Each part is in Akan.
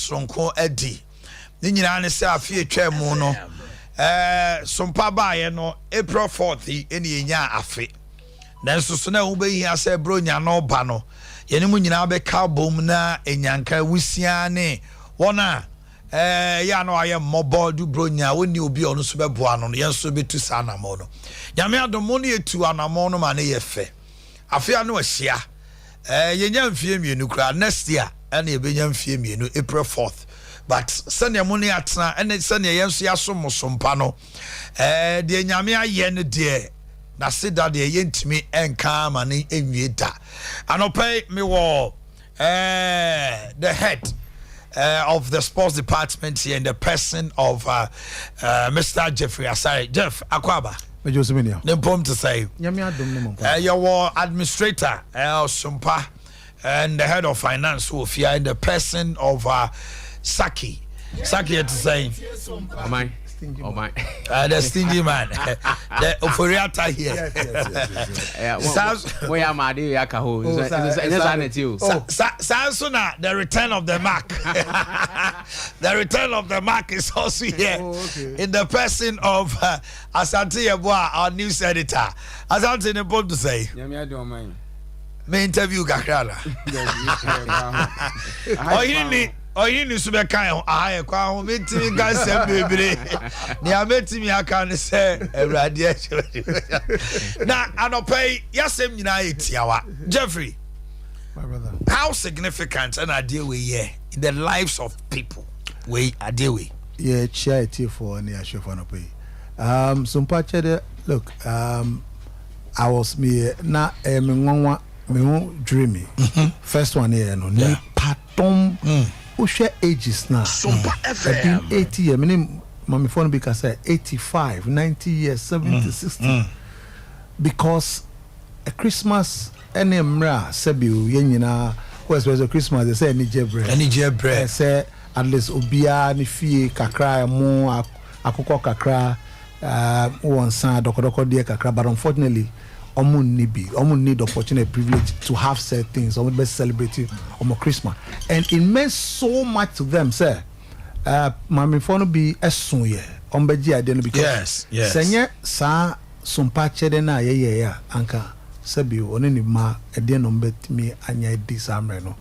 soronko adi. Ne nyinaa ne sɛ afe atwa mu no, Sompa baeɛ no, April 4th yi ɛne yɛnyaa afe. Nanso so na ɛho bɛhia sɛ Buronya no ba no, yɛne mu nyinaa bɛka bom na ɛnyanka wusia ne wɔn a ɛyɛ a na wɔayɛ mmɔbɔ du Buronya a wɔnni obi a ɔno nso bɛboa no no, yɛn nso bɛtu saa anammɔn no. Nyame adom mo no yɛtu anammɔn no ma ne yɛ fɛ. Afe ano ahyia. Yɛnya mfie 2 koraa. Next year ɛna yɛbɛnya mfie 2, April 4th. But sɛnea mo ne atena ɛne sɛnea yɛn nso yɛasom mo sompa no, deɛ Nyame ayɛ no deɛ, n'aseda deɛ yɛntumi ɛnka ama ne nwie da. Anɔpɛ yi mewɔ the head of the sports department here in the person of Mr. Jeffrey Asare. Jeff, akwaaba. Ne mpom te sɛ yɛwɔ administrator Sompa and the head of finance wɔ fia in the person of Saki. Saki, ɛte sɛ? Ɔman. Ɔman. The stingy man, the Oforiata here. Woyɛ ama ade yɛ aka hɔ ɛnyɛ saa na ɛte o. Saa nso na the return of the mark, the return of the mark is also here in the person of Asante Yeboah, our news editor. Asante, ne mpom te sɛ? Nyame ade, ɔman. Me interview kakra na ɔhene ni nso bɛka yɛn ho aha yɛ kwan ho. Mentumi nka nsɛm bebree. Nea mɛtumi aka ne sɛ Awurade ahyɛ na anɔpa yi yɛasɛm nyinaa yɛ tiawa. Jeffrey, My brother. how significant ɛna adeɛ wei yɛ in the lives of people wei, adeɛ wei? Yɛkyia atiefoɔ ne ahwɛfoɔ anɔpa yi. So mpakyɛ, look, I was me na ɛyɛ me nwanwa, me ho dwiri me. First one yɛ no, nipa dɔm, wohwɛ ages na ɛbi 80 year, me ne mamefoɔ no bi ka sɛ 85, 90 years, 70, 60, because a Christmas ɛne mmerɛ a sɛbi yɛn nyinaa wɔ especially Christmas sɛ anigye berɛ. Anigye berɛ. Sɛ at least obiara ne fie kakra, ɛmo akokɔ kakra, wɔ nsa dɔkɔdɔkɔ deɛ kakra, but unfortunately ɔmo nni bi, ɔmo nni the opportunity, privilege to have said things ɔmo bɛ celebrate ɔmo Christmas, and it meant so much to them sɛ maamefoɔ no bi ɛso yɛ ɔmo bɛ gye adeɛ no because sɛ nyɛ saa sompa kyɛdeɛ no a yɛyɛ yɛ a, anka sɛbi ɔne ne ma ɛdeɛ na ɔmo bɛtumi anya adi saa mmerɛ no.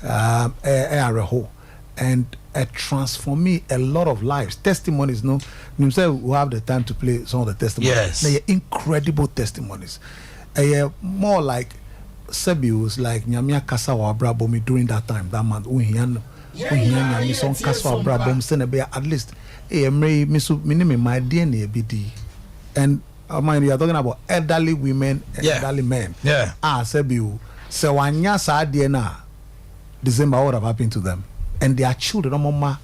Ɛyɛ awerɛho and it transform me a lot of lives. Testimonies no nim sɛ we have the time to play some of the testimonies. Na yɛ incredible testimonies. Ɛyɛ more like sɛbi it was like Nyame akasa wɔ abrabɔ mi during that time, that month. Ohia no, ohia Nyame sɛ ɔnkasa wɔ abrabɔ mu sɛnɛ ɛbɛyɛ at least ɛyɛ mmerɛ yi mi so mi ne mi ma ɛdeɛ na ɛbi di. And you are talking about elderly women and elderly men. Ah, sɛbi o, sɛ wanya saa adeɛ no a, December, what would have happened to them and their children, ɔmo ma?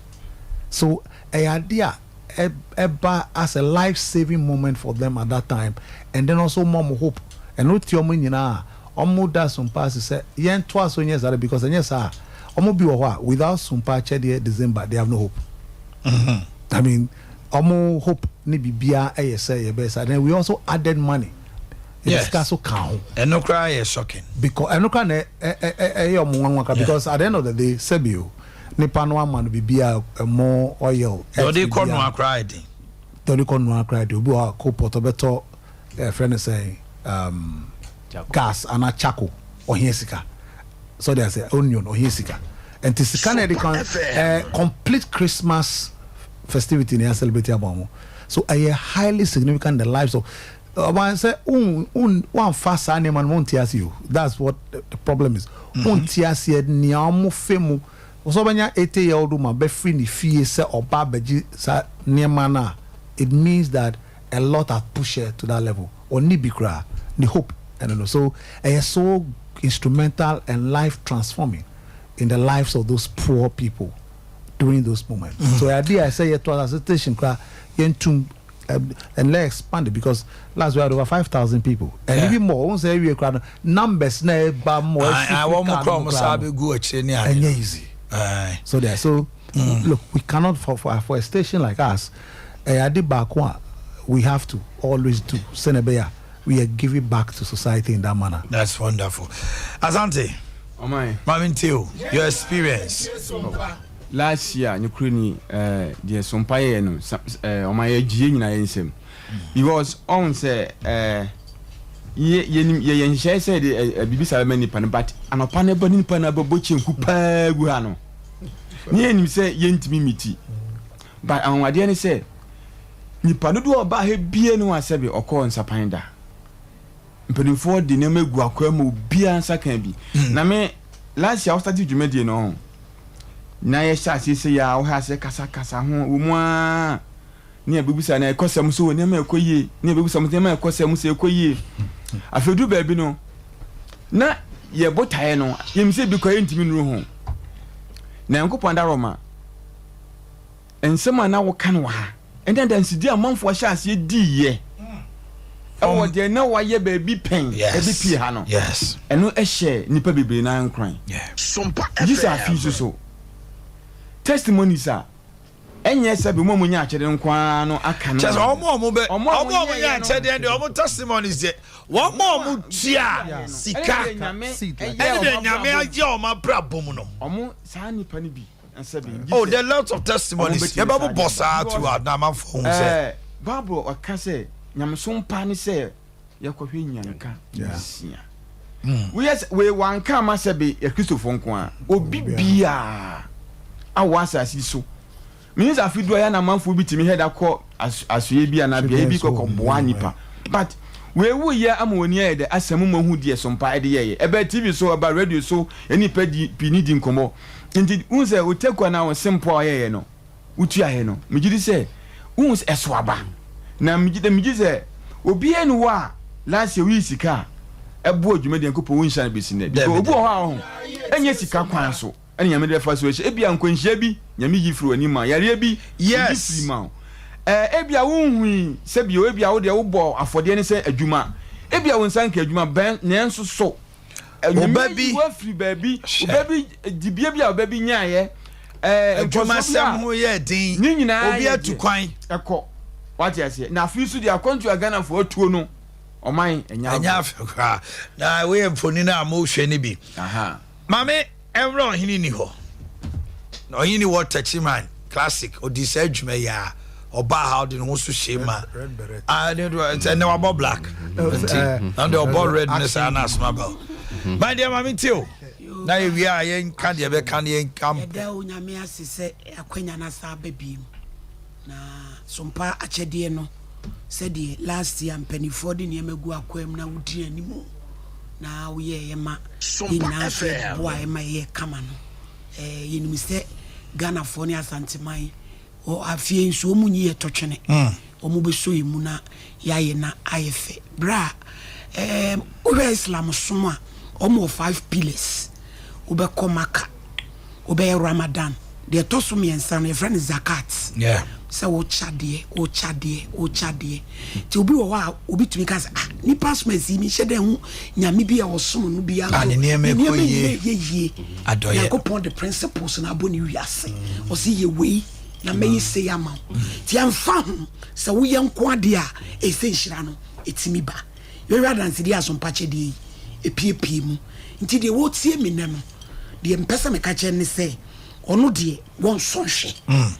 So ɛyɛ adeɛ a ɛba as a life saving moment for them at that time, and then also mo ɔmo hope. Ɛno ti ɔmo nyinaa ɔmo da Sompa ase sɛ yɛn to aso nyɛ saa de, because ɛnyɛ saa, ɔmo bi wɔ hɔ a without Sompa akyɛdeɛ December, they have no hope. I mean, ɔmo hope ne biribiara ɛyɛ sɛ yɛbɛyɛ saa. Then we also added money. Sika so ka ho. Ɛno koraa yɛ shocking. Because ɛno koraa na ɛyɛ ɔmo nwanwa ka, because at the end of the day, sɛbi o, nipa no ama no biribiara, ɛmo, oil. Deɛ ɔde kɔ noa koraa yɛ den. Deɛ ɔde kɔ noa koraa de, obi wɔ hɔ a coal pot ɔbɛtɔ, ɛfrɛ no sɛn, gas anaa charcoal, ɔhia sika. So de ase onion, ɔhia sika. Nti sika na yɛde kan complete Christmas festivity na yɛ celebrate abɔ ɔmo. So ɛyɛ highly significant in the lives of ɔban sɛ un un wanfa saa nneɛma no, wɔn ti ase o. That's what the problem is. Wɔn ti aseɛ nea ɔmo fɛ mu. Wɔsɔ bɛnya 80 year old woman bɛfiri ne fie sɛ ɔba abɛgye saa nneɛma no a, it means that a lot have pushed her to that level. Ɔni bi koraa ne hope ɛno no. So ɛyɛ so instrumental and life transforming in the lives of those poor people during those moments. So the idea I say yɛ to as a station koraa yɛntum and let expand it, because last we had over 5,000 people and even more. Wɔn sɛ ɛwie koraa no, numbers na ɛba more. Wɔn mo kora wɔn saa bɛgu akyire ne ade. Ɛnyɛ easy. So there, so look, we cannot, for a station like us, ɛyɛ ade baako a we have to always do sɛnɛ ɛbɛyɛ a we are giving back to society in that manner. That's wonderful. Asante. Ɔman. Maame Nteo, your experience. Last year nokorɛ ni eh, deɛ Sompa yɛɛ no eh, ɔma yɛgye yɛn nyinaa yɛn nsam because ɔhu sɛ eh, yɛ yɛnim yɛyɛ nhyehyɛeɛ sɛ yɛde eh, eh, biribi saa bɛma nipa no, but anɔpa no ɛba ne nipa no abɛbɔ kyenku paa gu ha no, ne yɛnim sɛ yɛntumi mmiti, but anwanwadeɛ ne sɛ nipa dodoɔ a ɔbaa ha bie no a sɛbe ɔkɔɔ nsapan da. Mpanimfoɔ de nneɛma agu akwaa mu obiara nsa ka bi. Na me last year wostate dwumadie no ho na yɛhyɛ aseɛ sɛ yɛ a wohɛ aseɛ kasakasa ho wɔ mu ara ne yɛbɛbusa na ɛkɔ sɛm so nneɛma ɛkɔ yie ne yɛbɛbusa mo nneɛma ɛkɔ sɛm sɛ ɛkɔ yie. Afei duru baabi no na yɛ botaeɛ no yɛnim sɛ bi kɔ yɛntumi nnuru ho. Na Nyankopɔn adaroma Nsɛm a na woka no wɔ ha ne adansedi a amanfoɔ hyɛ aseɛ diiɛ wɔ deɛ na wɔayɛ baabi pɛn de pie ha no, ɛno hyɛɛ nnipa bebree no ara nkuran. Gye sɛ afe yi nso so, testimonies a ɛnyɛ sɛ wɔn a wɔnya akyɛdeɛ no nko ara no aka no. Kyerɛ sɛ wɔn a wɔbɛ wɔn a wɔnya akyɛdeɛ deɛ wɔn testimonies deɛ wɔn a wɔtua sika ɛne deɛ Nyame ayɛ wɔn abrabɔ mu no. Wɔn saa nnipa no bi. Oh, there are lots of testimonies. Yɛbɛbobɔ saa throughout na amanfoɔ hu sɛ. Bible ɔka sɛ nyamesom pa ne sɛ yɛkɔhwɛ nyanka nsia. Woyɛ sɛ wei wanka ama sɛ be yɛ Kristofo nko a, obi biara a wɔ asase yi so. Menim sɛ afe du a yɛ na amanfoɔ bi tumi hɛda kɔ asoɛ bi anaa beaeɛ bi kɔkɔ boa nipa. But wei woyɛ ama w'ani ayɛ dɛ asa mu ma hu deɛ sompa ɛde yɛyɛ. Ɛbaa TV so, ɛbaa radio so, ɛne nipa di pii ne di nkɔmmɔ. Nti wohu sɛ wo taku anaa wo sempo a ɔyɛeɛ no, wotuaeɛ no, megye di sɛ wohu sɛ ɛso aba. Na megye di sɛ obiara nni hɔ a last year woyi sika a ɛboa dwumadi a Nyankopɔn wonhyira no bɛsi nnɛ. Because obi wɔ hɔ a ɔho ɛnyɛ sika kwan so ɛna Nyame de bɛfa so ahyira. Ebia nkwanhyia bi Nyame yi firi w'anim ma wo, yareɛ bi oyi firi ma wo. Ɛɛ ebia wonhui sɛ bio, ebia wo deɛ wobɔ afɔdeɛ ne sɛ adwuma, ebia wo nsa nka adwuma bɛn nanso so Ɔba bi. Wafiri baabi, ɔba bi, dibea bi a ɔba bi nyaeɛ, ɛɛ Adwumasɛm ho yɛ den. Ne nyinaa Obi atu kwan. Ɛkɔ. Wate aseɛ. Na afei nso deɛ akwantu a Ghanafoɔ atuo no, ɔman ɛnyɛ agorɔ. Ɛnyɛ afɛ koraa. Na wei yɛ mfonini a mohwɛ no bi. Maame Ɛmmerɛ ɔhene nni hɔ. Na ɔhene ni wɔ Techiman classic ɔdii saa adwuma yi a ɔbaa ha ɔde ne ho so hyee ma ah ne do ɛnɛ wabɔ black nti na deɛ ɔbɔ red ne saa na asoma ba o ma deɛ ma me tie o na yɛwie a yɛnka deɛ bɛka ne yɛnka Yɛda Onyame ase sɛ akwanya no asa aba biem na sompa akyɛdeɛ no sɛdeɛ last year mpanifoɔ de nneɛma gu akwam na wodi animu na woyɛeɛ ma yɛn nyinaa nso yɛboaeɛ ma ɛyɛɛ kama no. Eh, yɛnim sɛ Ghanafoɔ ne Asanteman wɔ afie nso wɔn nyi yɛ tɔtwene. Wɔn bɛsɔ yɛn mu na yɛayɛ na ayɛ fɛ. Berɛ a eh, wohwɛ Islam som a, wɔn wɔ five pillars. Wobɛkɔ Maka, wobɛyɛ Ramadan. Deɛ ɛtɔ so mmiɛnsa no yɛfrɛ no Zakat. Sɛ wokyɛ adeɛ, wokyɛ adeɛ, wokyɛ adeɛ. Nti obi wɔ hɔ a obi tumi ka sɛ ah nipa asoma asi mehyɛ dɛ ho nyame bi a ɔsom no bi a ne nneɛma ɛkɔ yie yɛ yie. Nyankopɔn de principles na abɔ ne wiase. Ɔse yɛ wei na mɛyɛ sei ama wo. Nti ɛmfa ho sɛ woyɛ nko adeɛ a ɛsɛ nhyira no ɛtumi ba. Yɛhwɛ adansedie asompakyɛdeɛ yi ɛpiepie mu. Nti deɛ wɔtie me nnɛ no deɛ mpɛ sɛ meka kyerɛ ne sɛ ɔno deɛ wɔnsɔ nhwɛ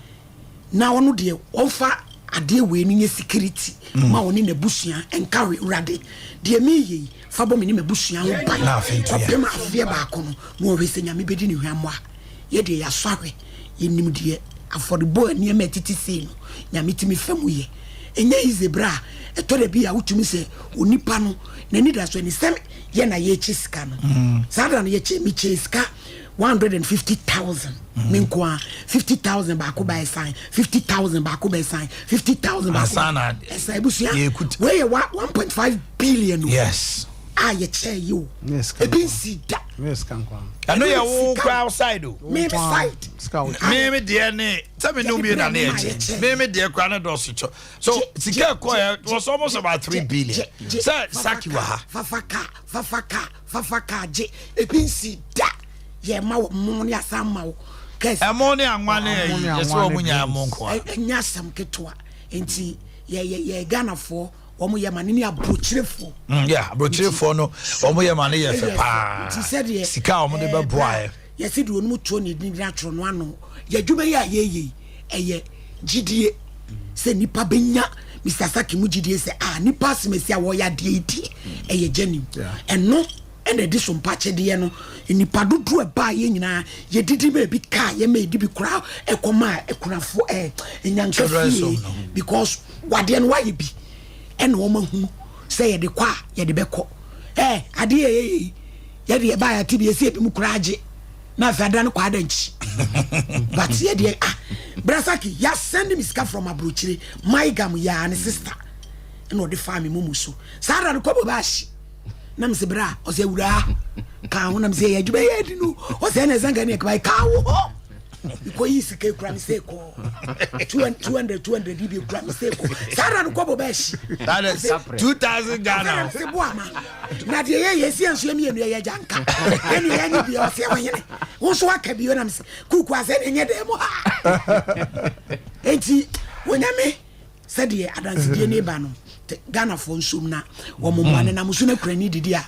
na ɔno deɛ ɔmfa adeɛ wei no nyɛ security ma ɔne n'abusua nka hwee. Awurade, deɛ meyɛ yi, fa bɔ me ne m'abusua ho ban kɔpem afeɛ baako no, na ɔhwɛ sɛ Nyame bɛdi no hwammɔ a. Yɛ deɛ yɛasɔ ahwɛ, yɛnim deɛ afɔrebɔ a nneɛma a ɛtete sei no Nyame tumi fa mu yɛ. Ɛnyɛ easy berɛ a ɛtɔ da bi a wotumi sɛ onipa no n'anidasoɔ ni sɛ yɛ na yɛkyɛ sika no. Saa da no yɛkyɛ, mekyɛɛ sika 150,000 me nko ara, 50,000 baako ba ɛsan, 50,000 baako ba ɛsan, 50,000 baako ba ɛsan. Abusua, wei yɛ 1.5 billion o. Yes. A yɛkyɛɛ yi o. Ebi nsi da. Ɛno yɛ wo kora side o. Me me side. Me me deɛ ne sɛ me ne omi na ne yɛ kyɛ. Me me deɛ kora ne dɔɔso kyɛ. So sika ɛkɔ yɛ was almost about 3 billion. Sɛ Saki wɔ ha. Fafa ka, fafa ka. Fafa kaa gye ebi nsi da yɛ ma wɔ mo ne asan ma wo kɛse. Ɛmo ne anwa ne ayi yɛ sɛ wɔn nyaa ɛmo nko a. Ɛnyɛ asɛm ketewa nti yɛ yɛ yɛ Ghanafoɔ wɔn yɛ ma ne ne aburokyerefoɔ. Mm, yeah, aburokyerefoɔ no wɔn yɛ ma ne yɛ fɛ paa. Nti sɛdeɛ sika a wɔn de bɛ boa yɛ. Yɛsi deɛ onum tuo ne din atwerɛ no ano. Yɛ adwuma yi a yɛyɛ yi, ɛyɛ gyidie sɛ nipa bɛnya Mr. Saki mu gyidie sɛ ah nipa asemasi a wɔyɛ adeɛ yi deɛ ɛyɛ genuine. Ɛno ɛna ɛde so mpakyɛdeɛ no nipa dodoɔ ɛbaa yɛ nyinaa yɛdidi ma ebi kaa yɛ ma edi bi koraa ɛkɔma akunafoɔ ɛɛ nyanka Children's fie home no. because wadeɛ no wayɛ bi ɛna wɔn ahunu sɛ yɛde kɔ a yɛde bɛkɔ ɛɛ adeɛ yɛ yɛ yi yɛde ɛbaa yɛ ate bi yɛsi ebi mu koraa agye na afei ada no kɔ ada nkyi but yɛdeɛ ah brasaki yɛ send me sika from aburokyire maigam yaa ne sister ɛna ɔde fa mi momo so saa da no kɔbɔ baahyi na mesɛ berɛ a ɔsɛ awuraa ka ho na mesɛ yɛ adwuma yɛ adi no ɔsɛ ɛna ɛsɛ nka ne ɛkaba ka wo hɔ mekɔyi sika kura me sɛ kɔ 200 200 bi kura me sɛ kɔ saa da no kɔbɔ baahyi That is 2000 Ghana. sɛ bo ama na deɛ yɛyɛ si nso mmienu yɛyɛ gya nka ɛne yɛnye deɛ ɔsɛ wɔhene wo nso aka bio nam sɛ kuku asɛ ne nyɛ dɛn mu ha enti wonyame sɛdeɛ adansedie ne ba no Ghanafoɔ nsom na wɔn mmoa ne nam so no kurani didi a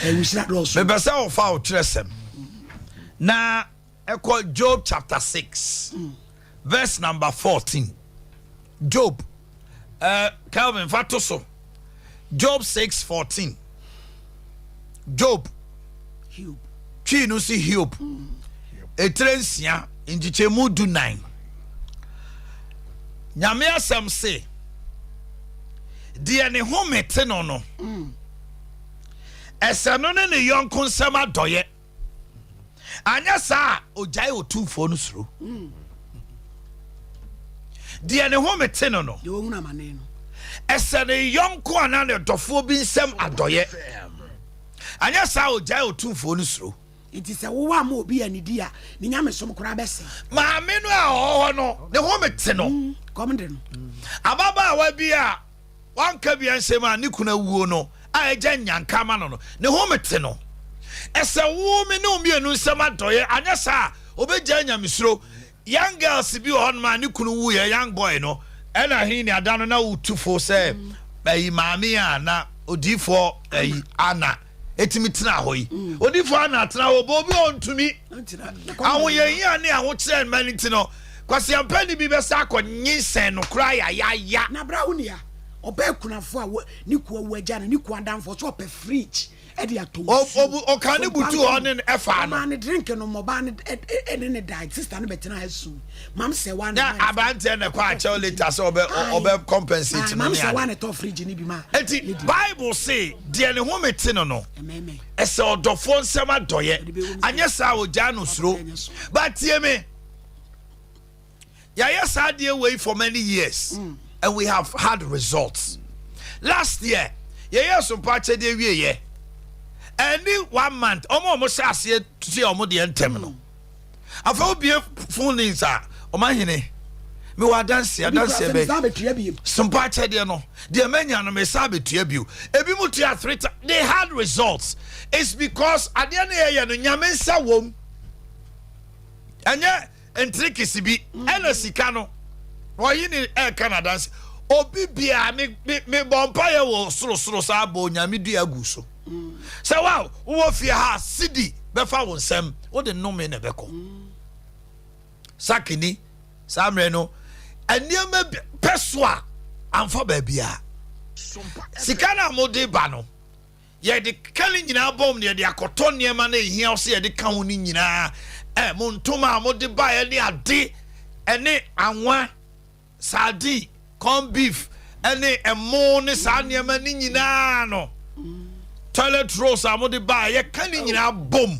ɛwusira dɔɔso. Mepɛ sɛ wɔfa wo twerɛsɛm na ɛkɔ Job chapter 6 verse number 14. Job, Kelvin fa to so. Job 6 14. Job twi no si Hiob etire 6 nkyekyɛmu 14. Nyame asɛm se deɛ ne home te no, ɛsɛ no ne ne yɔnko nsɛm adɔyɛ, anyɛ saa a ogyae Otumfoɔ no suro. Deɛ ne home te no, deɛ wɔhunu amane no, ɛsɛ ne yɔnko anaa ne dɔfoɔ bi nsɛm adɔyɛ, anyɛ saa a ogyae Otumfoɔ no suro. Nti sɛ wowɔ ama obi anidi a, ne nyamesom koraa bɛsɛ. Maame no a ɔwɔ hɔ no, ne home te no. Kɔm de no. Ababaawa bi a wanka bia nsɛm a ne kunu awuo no a ɛgya nyanka ama no, ne home te no. Ɛsɛ wo me ne wo mmienu nsɛm adɔyɛ, anyɛ saa a obɛgya nyamesuro. Young girls bi wɔ hɔnom a ne kunu wuyɛ, young boy no ɛna he ne ada no na wotu fo sɛ ɛyi maame a na odiifoɔ ɛyi ana ɛtumi tena hɔ yi. Odiifoɔ ana tena hɔ bɔ obi a ɔntumi ahoyɛhia ne ahokyerɛ mma no nti no kwasiampani bi bɛsa akɔ nyinsɛn no koraa yayaya. Na bra wo nua ɔbɛɛ kunafo a ne kuo awu agya no ne kuo adamfo so ɔpɛ fridge ɛde ato nsuo. Ɔka ne butu hɔ ne ɛfa no. Ɔmaa ne drink no mɔbaa ne ɛne ne da sister no bɛtena ha su mam sɛ wa na aberanteɛ na ɛkɔ akyɛw later sɛ ɔbɛ ɔbɛ compensate no. Mam ne sɛ wa ade ne tɔ fridge ne bi ma. Eti Bible se deɛ ne home te no, ɛmɛmɛ ɛsɛ ɔdɔfoɔ nsɛm adɔyɛ, anyɛ saa ogyaa no suro. But tie me, yɛayɛ saa adeɛ wei for many years and we have had results. Last year yɛyɛ sompa akyɛdeɛ wieyɛ ɛni one month, ɔmo a ɔmo hyɛ aseɛ tua ɔmo deɛ ntɛm no, afei obie phone lines a ɔmo ahene mewɔ adanseɛ adanseɛ bɛyɛ saa bɛtua bi. Sompa akyɛdeɛ no deɛ manya no mesa abɛtua bio. Ebi mu tua three times. They had results. It's because adeɛ no yɛyɛ no, Nyame nsa wom, ɛnyɛ ntirikisi bi ɛna sika no wɔyi ne ɛɛka n'adanse. Obi biara me bɔ mpaeɛ wɔ sorosoro saa bɔ Onyame dua gu so sɛ wa wowɔ fie ha sidi bɛfa wo nsɛm wode nnome na ɛbɛkɔ sakini. Saa mmerɛ no nneɛma bi pɛ so a amfa baabiara. Sika no a mode ba no, yɛde ka no nyinaa bɔm na yɛde akɔtɔ nneɛma no ehia wo sɛ yɛde ka ho no nyinaa. Mo ntoma a mode baeɛ ne ade ɛne anwa, sardine, corn beef ɛne ɛmo ne saa nneɛma no nyinaa no, toilet rolls a mode baeɛ, yɛka ne nyinaa bom,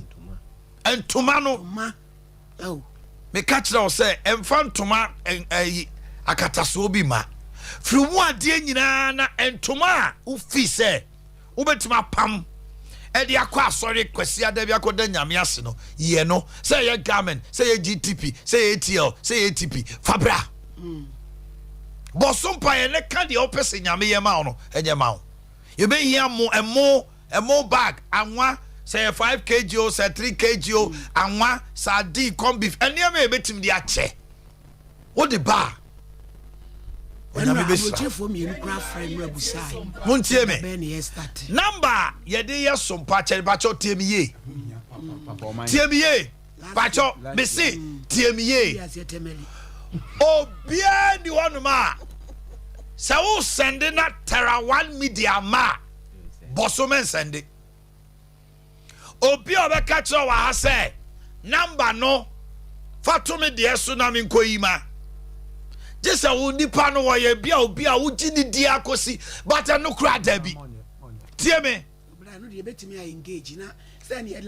ntoma no. Ma oh. Meka kyerɛ wo sɛ ɛmfa ntoma ɛyi akatasoɔ bi ma firi mu adeɛ nyinaa na ntoma a wofi sɛ wobɛtumi apam ɛde akɔ asɔre Kwasi ada bi akɔda Nyame ase no yɛ no, sɛ ɛyɛ garment, sɛ ɛyɛ GTP, sɛ ɛyɛ ATL, sɛ ɛyɛ ATP, fa bra bɔ so mpaeɛ ne ka deɛ wopɛ sɛ Nyame yɛ ma wo no ɛnyɛ ma wo. Yɛbɛhia mo ɛmo, ɛmo bag, anwa, sɛ yɛ 5 kg o, sɛ 3 kg o, anwa, sardine, corn beef, ɛnneɛma a yɛbɛtumi de akyɛ wode ba a, Onyame ɛnura bɛhyira. Aburokyefoɔ mmienu kora frɛ nnura busae. Montie me. Bɛn ne yɛ start. Number a yɛde yɛ so mpa kyɛ bakyɛ, tie me yie, tie me yie. Pakyɛ mese tie me yie. Obiara nni hɔnom a sɛ wo sɛnde na Terra One Media ma a, bɔ so mɛnsɛnde. Obi a ɔbɛka kyerɛ wɔ ha sɛ namba no fa to me deɛ so na menkɔyi ma. Gye sɛ wo nipa no wɔyɛ bi a obi a wogye ne di akɔsi but ɛno koraa dabi. Tie me.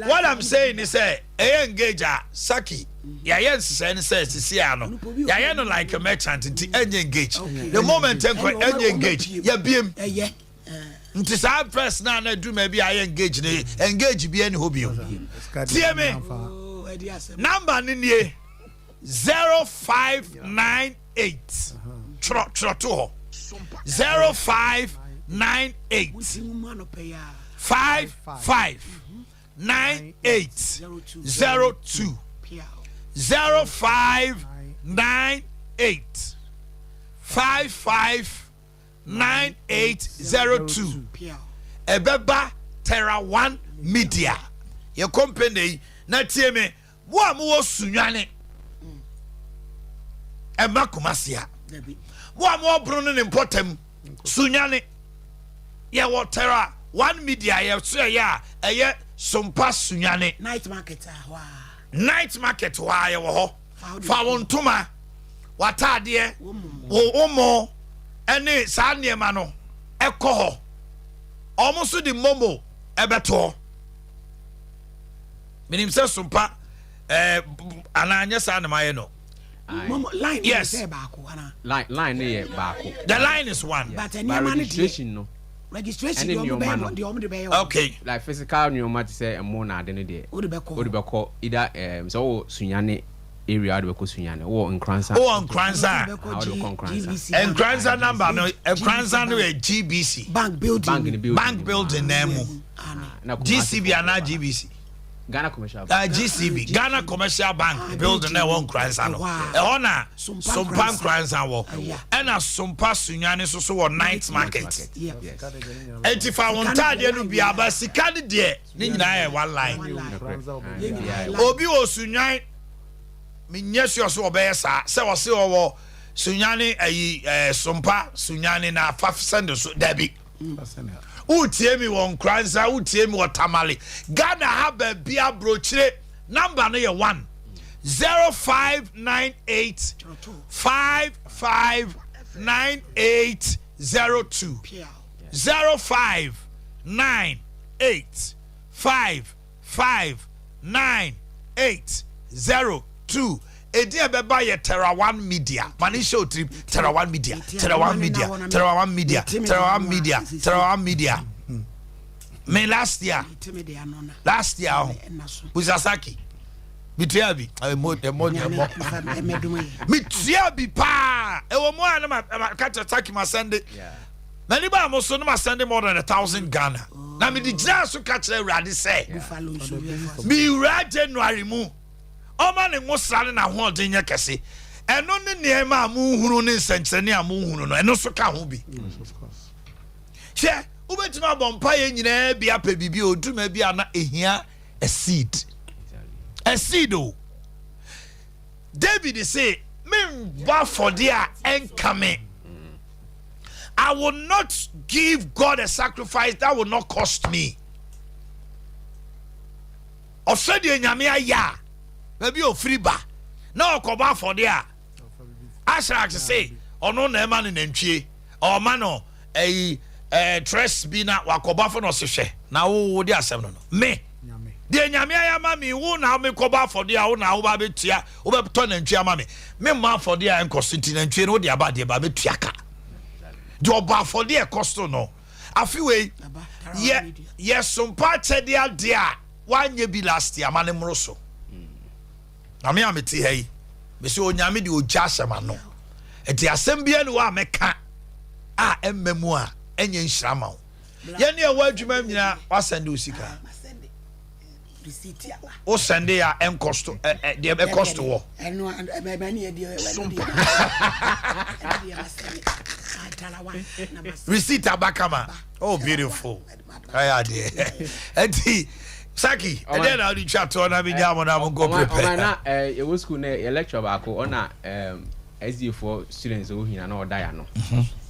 What I'm saying is sɛ ɛyɛ engage a Saki yɛayɛ nhyehyɛe no sɛ sisi a no yɛayɛ no like a merchant nti ɛnyɛ engage the moment ɛnkɔ ɛnyɛ engage yɛbiem nti saa first na na aduru ma bi ayɛ engage ne engage bi ɛne hɔ bio. Tie me, number no nie, 0598, twerɛ twerɛ to hɔ, 0598 55 98 02, 0598 55 9802. Ɛbɛba Terra One Media, yɛ company yi. Na tie me, mo a mowɔ Sunyani, ɛma Kumasi a, mo a mowɔ Bono ne ne mpɔtam, Sunyani, yɛwɔ Terra One Media. Yɛ so ɛyɛ a ɛyɛ Sompa Sunyani Night market hɔ a. Night market hɔ a yɛwɔ hɔ. Fa wo ntoma, w'ataadeɛ, wo wo ɛne saa nneɛma no ɛkɔ hɔ. Ɔmo nso de momo ɛbɛto hɔ. Menim sɛ Sompa anaa nyɛ saa na mayɛ no. Momo line. Yes. Sɛ baako ana? Line no yɛ baako. The line is one. But But nneɛma no deɛ registration no registration ɛne deɛ ɔmo nneɛma bɛyɛ no. deɛ ɔmo de bɛyɛ wɔ. Like physical nneɛma te sɛ ɛmo na ade no deɛ, wode bɛkɔ. Wode bɛkɔ either sɛ wowɔ Sunyani area, wode bɛkɔ Sunyani, wowɔ Nkransa. Wowɔ Nkransa a, Wode bɛkɔ Ah, wode bɛkɔ Nkransa. GBC Bank. Nkransa number no, Nkransa no yɛ GBC Bank building. Bank no building. Bank building na mu. Ane. Na Kumasi GCB fo anaa wɔ hɔ. GBC? Ghana Commercial Bank. GCB, Ghana Commercial Bank building na ɛwɔ Nkransa no. Ɛhɔ a. Ɛhɔ na Sompa Sompa Nkransa. Nkransa wɔ. Ɛyɛ. Ɛna Sompa Sunyani nso so wɔ Night Market. Yes. Eti fa wo ntaadeɛ no bi aba. Sika no deɛ, ne nyinaa yɛ one line. One line. Nokorɛ. Yɛn nyinaa Yeah. line. Obi wɔ Sunyan, menyɛ sure so ɔbɛyɛ saa sɛ ɔse ɔwɔ Sunyani ayi Sompa Sunyani na afa send so, dabi. Wotie mi wɔ Nkransa, wotie mi wɔ Tamale, Ghana ha baabi, aburokyire, number no yɛ 1 0598 559802. Pia. 0598 559802. Edi ɛbɛba yɛ Terra One Media. Ma ne hyɛ otirim, Terra One Media, Terra One Media, Terra One Media, Terra One Media, Terra One Media. Me last year, Timi de ano na. last year ho Ɛna so. Busasaki mitua bi, ɛmo ɛmo Nyame ɛmɔ nfa ɛmɛdum yɛ. mitua bi paa. Ɛwɔ mu a ne ma ma ka kyerɛ Saki ma sɛnde n'ani ba mo so ne ma sɛnde more than 1,000 Ghana na mede gyina so ka kyerɛ Awurade sɛ Buffalo nso yɛ fa. Miwura January mu, ɔma ne ngo sra ne n'ahoɔden nyɛ kɛse. Ɛno ne nneɛma a monhunu ne nsɛnkyerɛnne a monhunu no, ɛno nso ka ho bi. Hwɛ, wobɛtumi abɔ mpa yɛ nyinaa bi apɛ biribi a ɔduruma bi a na ɛhia a seed, a seed o. David say membɔ afɔdeɛ a ɛnka me. I will not give God a sacrifice that will not cost me. Ɔhwɛ deɛ Nyame ayɛ a baabi a ofiri ba na ɔkɔbɔ afɔdeɛ a Ashraf se ɔno na ɛma no nantwie, ɔma no ɛyi tres bi na wakɔbɔ afɔ na ɔse hwɛ na wo de asɛm no me deɛ Nyame ayɛ ama me, wo na mekɔbɔ afɔdeɛ a wo na woba bɛtua, wobɛtɔ nantwie ama me. Memma afɔdeɛ a ɛnkɔ so nti nantwie no wode aba deɛ ba bɛtua ka deɛ ɔbɔ afɔdeɛ ɛkɔ so no. Afe wei yɛ yɛ Sompa akyɛdeɛ adeɛ a woanyɛ bi last year, ama ne mmoro so. Na me a mete ha yi, mesɛ Onyame de ogya ahyɛ m'ano, nti asɛm biara ni wɔ a mɛka a ɛmma mu a ɛnyɛ nhyira ma wo. Yɛne ɛwɔ adwuma mu nyinaa, woasɛnde wo sika, wo sɛnde a ɛnkɔ so deɛ ɛkɔ so wɔ ɛno ɛbɛn ne yɛ deɛ ɛno deɛ ɛno deɛ masɛne atalawa na masɛne. Receipt aba kama. Oh, beautiful. Ɛyɛ adeɛ nti. Saki, ɛdeɛ na wode twa toɔ na megya mo na monkɔ prepare. Ɔman na yɛwɔ school na yɛ lecturer baako ɔna SDA foɔ students ɔwɔ hina na ɔda ya no.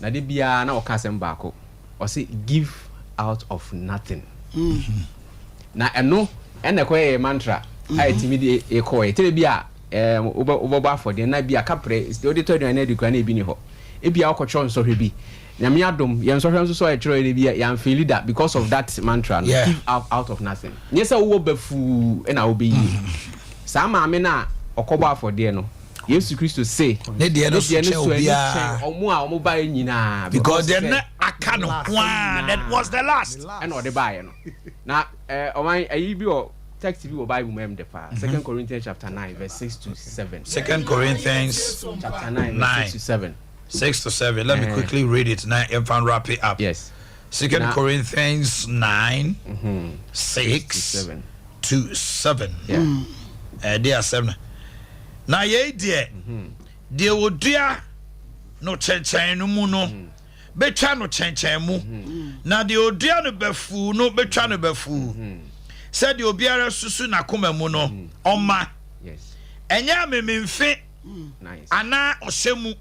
Na de biara na ɔka asɛm baako. Ɔse give out of nothing. Na ɛno ɛna ɛkɔyɛ yɛ mantra a ɛtumi de ɛkɔɛ. Tire bi a wobɛbɔ afɔdeɛ na bi a kaprɛ wode tɔ aduane adi koraa na ebi ni hɔ. Ebi a wokɔtwerɛ nsɔhwɛ bi. Nyame adom yɛn nsɔhwɛ nso so a yɛtwerɛ no bi a yɛamfeeli da because of that mantra no. Give out of nothing. Nyɛ sɛ wowɔ bafuu na wobɛyie. Saa maame no a ɔkɔbɔ afɔdeɛ no, Yesu Kristo se ne deɛ no so ne deɛ no kyɛn so ani obiara. kyɛn ɔmo a ɔmo baeɛ nyinaa. Because Because deɛ sɛ na aka no ho ara, that was the last. Ɛna ɔde baeɛ no. Na ɔman ayi bi wɔ text bi wɔ Bible mu ɛm de paa. Second Corinthians chapter 9 verse 6 to 7. Second Corinthians chapter 9 verse 6 to 7. 6 to 7. Let me quickly read it now and wrap it up. Yes. Second Corinthians 9, 6 to 7. Yeah. Dear 7. Na yei deɛ, deɛ wɔdua no kyɛnkyɛn no mu no bɛtwa no kyɛnkyɛn mu, na deɛ ɔdua no bɛfuu no bɛtwa no bɛfuu. Sɛdeɛ obiara susu n'akoma mu no, ɔma. Ɛnyɛ amememfe anaa ɔhyɛ mu,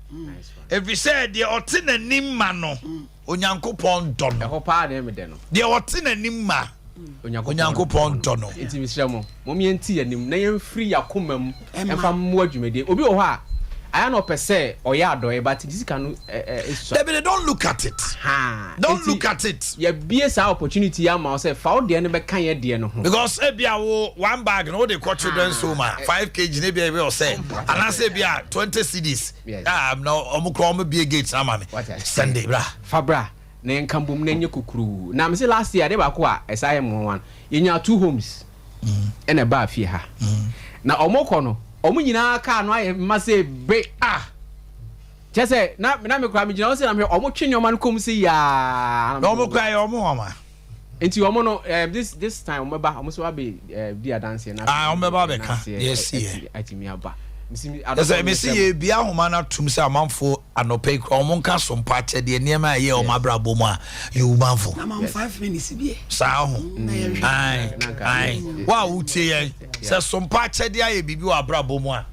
ɛfiri sɛ deɛ ɔte n'anim ma no, Onyankopɔn dɔ no. Ɛhɔ paa na ɛmɛ dɛ no. Deɛ ɔte n'anim ma Onyankopɔn dɔ no. Nti mesrɛ mo, mom yɛnti yɛn anim na yɛmfiri yɛn akoma mu ɛmfa mmoa dwumadie. Obi wɔ hɔ a, ayɛ na ɔpɛ sɛ ɔyɛ adɔeɛ, but ne sika no ɛsua. Dabi, don't look at it. Don't look at it. Yɛbie saa opportunity ama wo sɛ fa wo deɛ no bɛka yɛ deɛ no ho. Because ebia wo one bag no wode kɔ children's home a 5 kg ne bia ebi ɔsɛ anaasɛ ebia 20 cedis. Ah, na ɔmo kora ɔmo bie gate na ama me. Sunday bra. Fa bra na yɛnka mbom na ɛnyɛ kukuruu. Na mese last year adeɛ baako a ɛsa yɛ mmoa no, yɛnyaa two homes ɛna ɛbaa fie ha. Na ɔmo kɔ no, ɔmo nyinaa kaa no ayɛ mma sɛ be. Ah! Kyɛ sɛ na na me koraa megyina hɔ sɛ na mehwɛ ɔmo twe nneɛma no kɔm sɛ yaa. Na ɔmo koraa yɛ ɔmo nwanwa. Nti ɔmo no this time ɔmo bɛba, ɔmo nso abɛ di adanseɛ na Ah, ɔmo bɛba abɛka deɛ ɛsi yɛ. Atumi aba. Ɛsɛ mesi yɛ bia ahoma no atum sɛ amanfo anɔpɛ yi koraa ɔmo nka so mpa akyɛdeɛ nneɛma a ɛyɛ ɔmo abrabɔ mu a yɛwu manfo. Na ma 5 minutes bi. Saa ho. Ae, ae. Wo a wotie yɛn sɛ so mpa akyɛdeɛ ayɛ biribi wɔ abrabɔ mu a,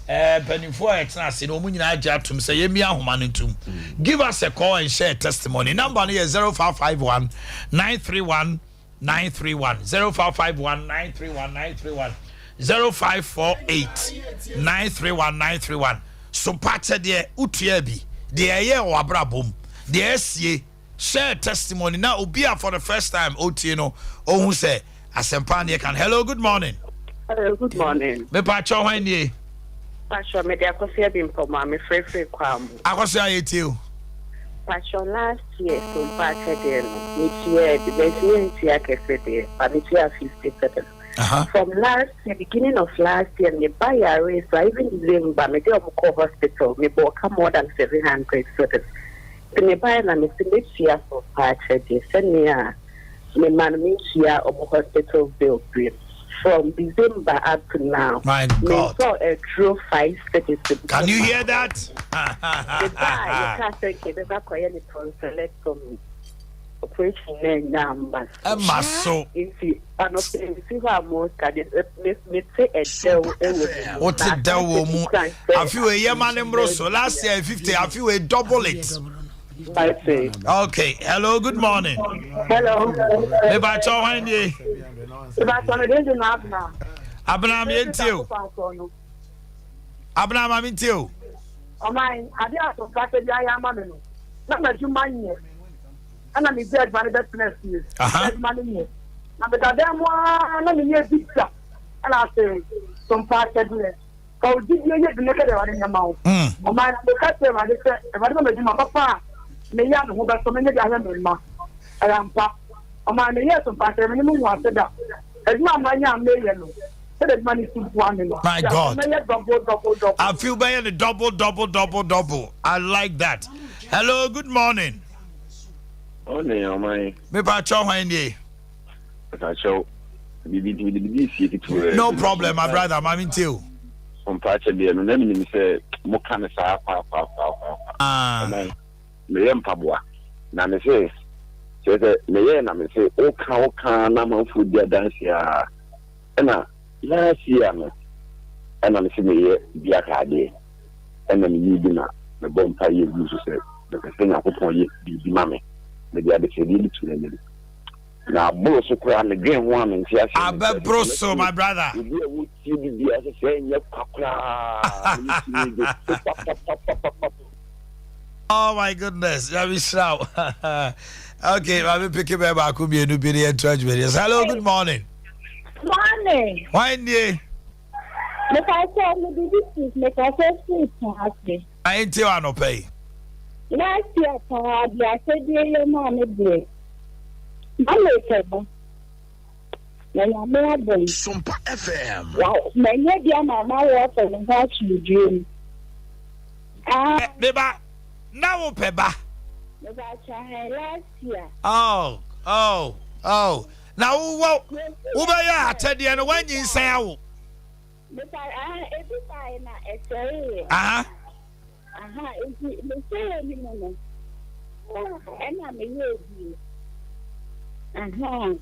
mpanimfoɔ a yɛtena ase no wɔn nyinaa agye atom sɛ yɛmmia ahoma no ntom. Give us a call and share testimony. Number no yɛ 0551 931 931, 0551 931 931, 0548 931 931. So mpa akyɛdeɛ wotua bi deɛ ɛyɛ wɔ abrabɔ mu, deɛ ɛsie, share testimony na obi a for the first time otie no ohun sɛ asɛmpa neɛ kan. Hello, good morning. Hello, good morning. Mepa kyɛw, hwan nie? Pastor, me de Akosua bi mpɔmɔ a mefrɛfrɛ kwa mu. Akosua, yɛ tie o. Pastor, last year so mpa akyɛdeɛ no, metua bi, bɛntumi ntua kɛse deɛ, but metua 57. From last year, beginning of last year, me ba yare, so even December, me de ɔmo kɔ hospital, me bɔ ɔka more than 700 cedis. Nti me ba na me si metua so mpa akyɛdeɛ sɛnea me ma no mentua ɔmo hospital bill bi. From December up to now, My God. me saw a true 5 cedis. Can you hear that? The guy, you can't say, "Okay, akɔyɛ ne tonsillectomy operation na ɛnya ama so. Ɛma so. Nti anɔpɛ nsi hɔ a mo ka de mete ɛdɛw ɛwɔ mu. Wote dɛw wɔ mu. Afi wei yɛ ma ne mmoro so. Last year 50, afi wei double it. I see. Okay, hello, good morning. Hello. Mepa kyɛw, hwan nie? Ìbátan mi déjì náà Abena. Abena, mi ntie o. Abena, ma mi ntie o. Ɔman ade asompa sɛ bi ayɛ ama mi no na m'adwuma nyɛ ɛna mi di adwuma no bɛtena fie. Adwuma no nyɛ na meda dan mu aa na meyɛ bi da ɛna ase sompa akyɛdeɛ ka ogyidie yɛ bi ne kɛ de Awurade nyɛ ma wo. Ɔman na meka kyerɛ Awurade sɛ Awurade ma m'adwuma papa a meyɛ a me ho bɛsɔ menyɛ de ahwɛ me mma. Ɛyɛ ampa, ɔman meyɛ sompa akyɛdeɛ me ne mu hu ase da adwuma a manya a meyɛ no sɛde adwuma no si boa me no. My God. Mɛyɛ double, double, double. I feel bɛyɛ ne double, double, double, double. I like that. Hello, good morning. Ɔne ɔman. Mepa kyɛw, hwan nie? Ɔtakyɛw biribi nti mede biribi sie ketewa. No problem, my brother, ma mi ntie o. Ɔmpa akyɛdeɛ no na menim sɛ moka no saa kwaakwaakwaakwa. Ah. Ɔman meyɛ mpaboa na me sɛ Kyerɛ sɛ meyɛɛ na mese woka woka na amanfoɔ di adanseɛ ara ɛna last year no ɛna mese meyɛ bi ataadeɛ ɛna meyii bi na mebɔ mpaeɛ guu so sɛ mepɛ sɛ Nyankopɔn yɛ biribi ma me mede adesrɛdeɛ bi to n'anim na aboro so koraa medwen ho a mente aseɛ Abɛboro so my brother. Obi a wotie bi biara sɛ sɛ ɛnyɛ kwa koraa meyɛ tumi de so papapapapapa. Oh my goodness, Nyame hyira wo. Okay, maame peke bɛɛ baako mmienu bi ne yɛnto adwumadie. Hello, good morning. Morning. Hwan nie? Mepatɔ mede bi si mekasa firi Kumasi. Ayi nti wɔ anɔpa yi. Last year paa de ahyɛdeɛ yɛ maa me deɛ. Na mepɛ ba. Na nyame adom. Sompa FM. Wa manya bi ama ma wɔ afɔ me ho asomdwoeɛ mu. Ah. Me ba, na wo pɛ ba. Me ba kyɛ last year. Oh, oh, oh. Na wo wɔ wo bɛ yɛ akyɛdeɛ no wanyinsɛn awo. Me ba ah ebi bae na ɛsɛeɛ. Aha. Aha nti me sɛeɛ ni mu no ɛna me yɛ ebie. Aha.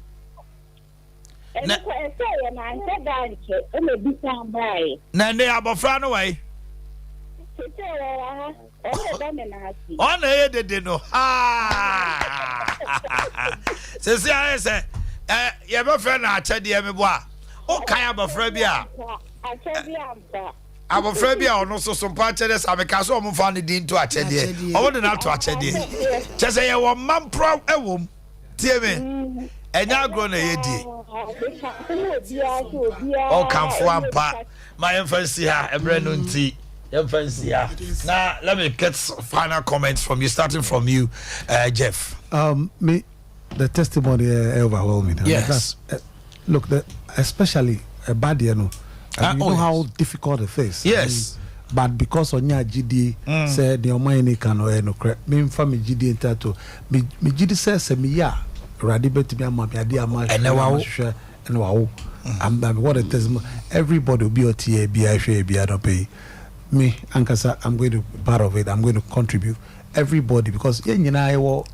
Na Ɛno kɔ ɛsɛeɛ no ankyɛ da ankyɛ ɛna ebi san baeɛ. Na ɛnɛ abɔfra no wɔ he? Sesei ɔwɔ ha, ɔno na ɛda me nan ase. Ɔno na ɛyɛ dede no. Sesei ayɛ sɛ ɛ yɛbɛfrɛ no akyɛdeɛ mebɔ a wokae abɔfra bi a Akyɛdeɛ ampa. Abɔfra bi a ɔno nso so mpa akyɛdeɛ saa meka sɛ ɔmo mfa ne din to akyɛdeɛ ɔmo de no ato akyɛdeɛ kyɛ sɛ yɛwɔ mma mporɔ ɛwɔ mu. Tie me, ɛnyɛ agorɔ na ɛyɛ die. Ɔkamfo ampa. Ma yɛmfa nsi ha, ɛberɛ no nti. Yɛmfa nsi ha. Na let me get final comments from you, starting from you, Jeff. Me, the testimony overwhelming. Yes. Look, the, especially ɛba deɛ no, you know how difficult it is. Yes. I mean, but because ɔnya gyidie sɛ deɛ ɔman ni ka no ɛyɛ nokorɛ, memfa me gyidie ntato. Me me gyidi sɛ sɛ meyɛ a, Awurade bɛtumi ama me adeɛ a mahwehwɛ Ɛnɛ wawo. mahwehwɛ ɛna wawo. I'm, I'm, what a testimony. Everybody obi a ɔte yɛ biara hwɛ yɛ biara na ɔpɛ yi. Me ankasa I'm going to be part of it. I'm going to contribute. Everybody because yɛn nyinaa yɛwɔ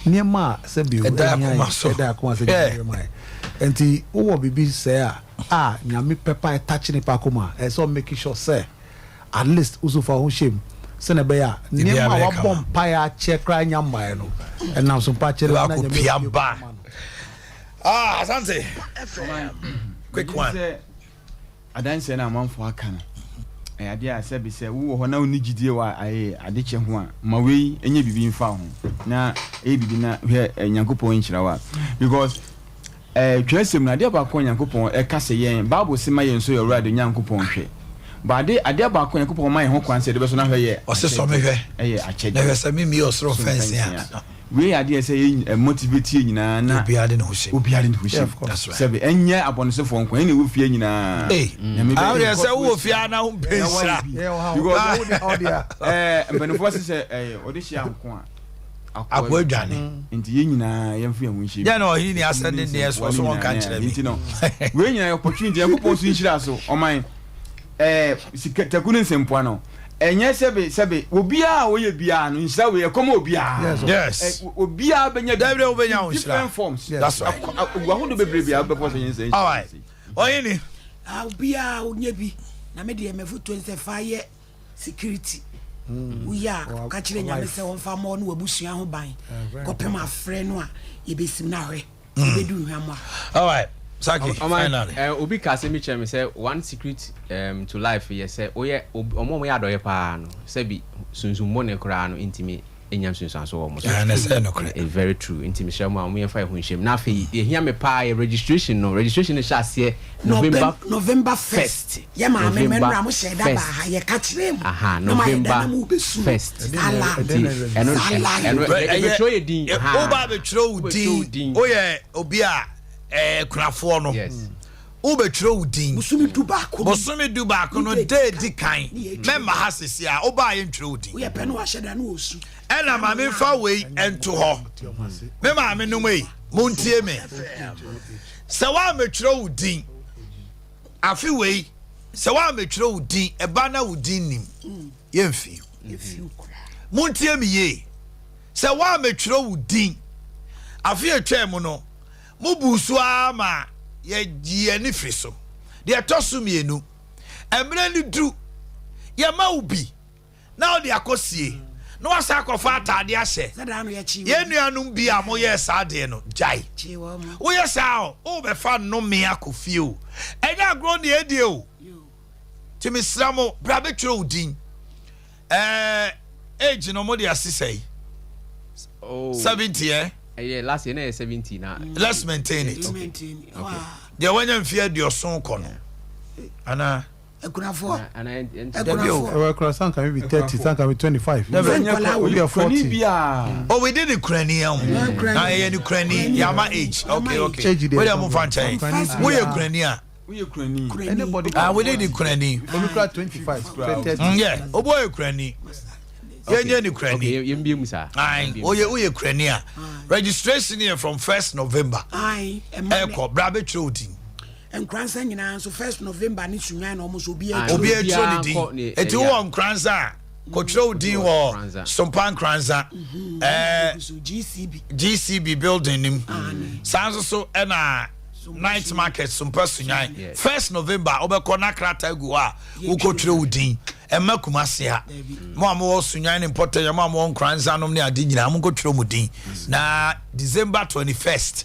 nneɛma a sɛbi Ɛda ɛhia akoma yɛn, so. ɛda akoma so Yeah. nyame ma yɛn. Nti wowɔ biribi sɛɛ a a nyame pɛpa ɛtakye nipa akoma a, ɛsɛ sɛ ɔmake sure sɛ at least wo nso fa wo ho hyɛ mu sɛnea ɛbɛyɛ a Biribiara nneɛma a bɛyɛ wabɔ kama. mpaeɛ akyɛ koraa nya mmaeɛ no ɛnam so mpa kyerɛ na Baako nyame pia abue ba. kwan ama no. Ah, Asante. Quick one. Sɛ adanseɛ no amanfoɔ aka no ɛyɛ adeɛ a sɛbi sɛ wowɔ hɔ na wonni gyidie wɔ ayɛ adekyɛ ho a ma wei ɛnyɛ biribi mfa ho na ɛyɛ biribi na hwɛ Nyankopɔn nhyira wo a because Eh, twerɛsɛm no, adeɛ baako a Nyankopɔn ɛka sɛ yɛn, Bible se ma yɛn sɔ yɛn Awurade Nyankopɔn hwɛ. But ade, adeɛ baako a Nyankopɔn ma yɛn ho kwan sɛ yɛde bɛsɔ no ahwɛ yɛ Ɔse sɔ me hwɛ, ɛyɛ akyɛdeɛ. na hwɛ sɛ memmue ɔsoro Soro mfɛnsee a. mfɛnsee a. Wei yɛ adeɛ a ɛsɛ yɛ ɛ motivate yɛn nyinaa na Obiara de ne ho hyɛ mu. obiara de ne ho hyɛ Yeah, mu. of course. That's right. Sɛbe, ɛnyɛ abɔnesefoɔ nko, ɛne ɛwɔ fie nyinaa. Ei, Nyame bɛ- awo deɛ sɛ wowɔ God's fie a na wompɛ na wayɛ nhyira. bi. Yeah, ɔha wo. Because Wo de- ɔde a. eh, mpanimfoɔ se sɛ eh, ɔde hyia nko a, Akoa dwane. Nti yɛn nyinaa yɛmfa yɛn ho nhyɛ mu. Yɛn na ɔhene ni asɛm ne nneɛ soɔ so wɔnka nkyerɛ me. Nti no wei nyinaa yɛ opportunity Nyankopɔn nso nhyira so ɔman ɛɛ sika taku ne nsɛmpoa no ɛnyɛ sɛbe sɛbe obiara a ɔyɛ biara no nhyira wei ɛkɔm obiara. Yes. Obiara bɛnya bi. Dabi wobɛnya wo nhyira. Different forms. That's right. Ogu ahodoɔ bebrebe a wobɛfɔ sɛ yɛn sɛ. All right. Ɔhene. Obiara ɔnyɛ bi na me deɛ mɛfotuo nsɛ fa yɛ. Security woyɛ a ka kyerɛ Nyame sɛ ɔmfa mmɔ ne w'abusua ho ban kɔpem afrɛ no a yɛbɛsim no ahwɛ yɛbɛdu nhwam a. Alright, Saki, finally. Eh, obi ka asɛm bi kyerɛ me sɛ one secret um, to life yɛ sɛ woyɛ ɔmo a wɔyɛ adɔyɛ paa no sɛbi sunsummɔne koraa no ntumi nya nsunsuanso wɔ wɔn so. Ɛna sɛ nokorɛ. It's very true. Nti mesrɛ mo a mo yɛmfa yɛn ho nhyɛ mu. Na afei deɛ ehia me paa yɛ registration no. Registration no hyɛ aseɛ November November first. Yɛ maame November mɛnura mo hyɛ da baa ha yɛ ka kyerɛ mu. Aha Na mo ayɛ da November na mo bɛ su. first. Sala. Nti ɛno ɛno ɛbɛtwerɛ yɛ din. Aha. Woba abɛtwerɛ wo din. Woyɛ obi a ɛɛ kunafoɔ no. Yes. Wobɛtwerɛ wo din. Bosome dubaako no. Bosome dubaako no da edi kan. Mɛmma ha sisi a wobaa yɛntwerɛ wo din. Woyɛ pɛ na wahyɛ da na osu. Ɛna ma memfa wei nto hɔ. Me maame nom ei, montie me. Sɛ woammɛtwerɛ wo din afe wei, sɛ woammɛtwerɛ wo din, ɛba na wo din nim, yɛmfi. Montie me yie. Sɛ woammɛtwerɛ wo din. Afe a ɛtwaa mu no, mobuu so ara ma yɛgyee yɛn ani firi so. Deɛ ɛtɔ so mmienu, mmerɛ no du, yɛma wo bi na wode akɔsie na woasan akɔfa ataadeɛ ahyɛ. Yɛn nuanom bi a moyɛɛ saa adeɛ no, gyae. Woyɛ saa a, worebɛfa nnome akɔ fie o. Ɛnyɛ agorɔ na yɛredie o. Nti mesrɛ mo, bra bɛtwerɛ wo din. Ɛɛ age no mo de asi sɛe? Oh. 70 eh? Ɛyɛ last year na ɛyɛ 70 na. Let's maintain it. Okay. Okay. Deɛ wanya mfeɛ aduɔson kɔ no. Ana? Akunafoɔ. Dabi o. Ɛwɔ akura sanka mi bi 30 sanka mi 25. Dabi. Obi yɛ 40. Oh, we did the kurani ɛho. Na ɛyɛ ne kurani yama age. Okay, okay. Age deɛ. Wei deɛ mo fa nkyɛn. Woyɛ kurani a. Woyɛ kurani. Anybody. Ah, we need kurani. Obi kura 25, 30. Yeah, obo yɛ kurani. Yɛnyɛ ni kurani. Okay, yɛn bie mu saa. Ayi, woyɛ woyɛ kurani a. Registration yɛ from 1st November. Ayi, ɛma Ɛkɔ, bra bɛtwerɛ wo din. Nkoransa nyinaa nso 1st November ne Sunyani na wɔn nso obi atwerɛ. Obi atwerɛ ne din. Eti wowɔ Nkoransa a, kɔtwerɛ wo din wɔ Sompa Nkoransa. Ɛɛ GCB. GCB building nim. Saa nso so ɛna night market Sompa Sunyani. 1st November wobɛkɔ na krataa gu hɔ a wokɔtwerɛ wo din. Ɛmma Kumasi ha. Mo a mowɔ Sunyani ne Mpɔtam, mo a mowɔ Nkoransa nom ne ade nyinaa monkɔtwerɛ mo din. Na December 21st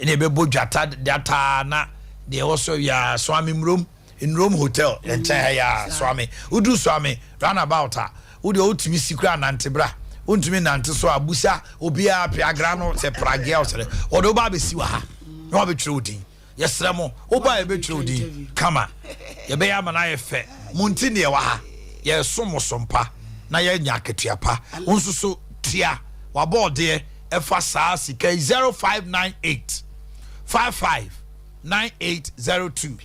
ɛna ɛbɛbɔ dwata dwataa na deɛ ɛwɔ so yɛ Suame Mmurom. Nrom Hotel yɛn nkyɛn ha yi ara, Suame. Woduru Suame roundabout a, wo deɛ wotumi si koraa nante bra. Wontumi nnante so a, busa obiara, Piagra no, sɛ Pragea o sɛ dɛ, wɔde wo ba abɛsi wɔ ha na wɔabɛtwerɛ wo din. Yɛsrɛ mo, woba a yɛbɛtwerɛ wo din kama. Yɛbɛyɛ ama no ayɛ fɛ. Mo nti na yɛwɔ ha. Yɛresom mo som pa na yɛanya akatua pa. Wo nso so tua w'abɔɔdeɛ fa saa sika yi, 0598 55 9802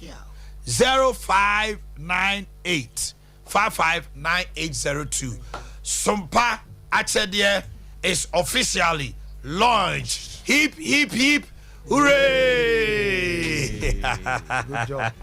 0598 559802 Sompa Akyɛdeɛ is officially launched. Hip hip hip hooray! Good job.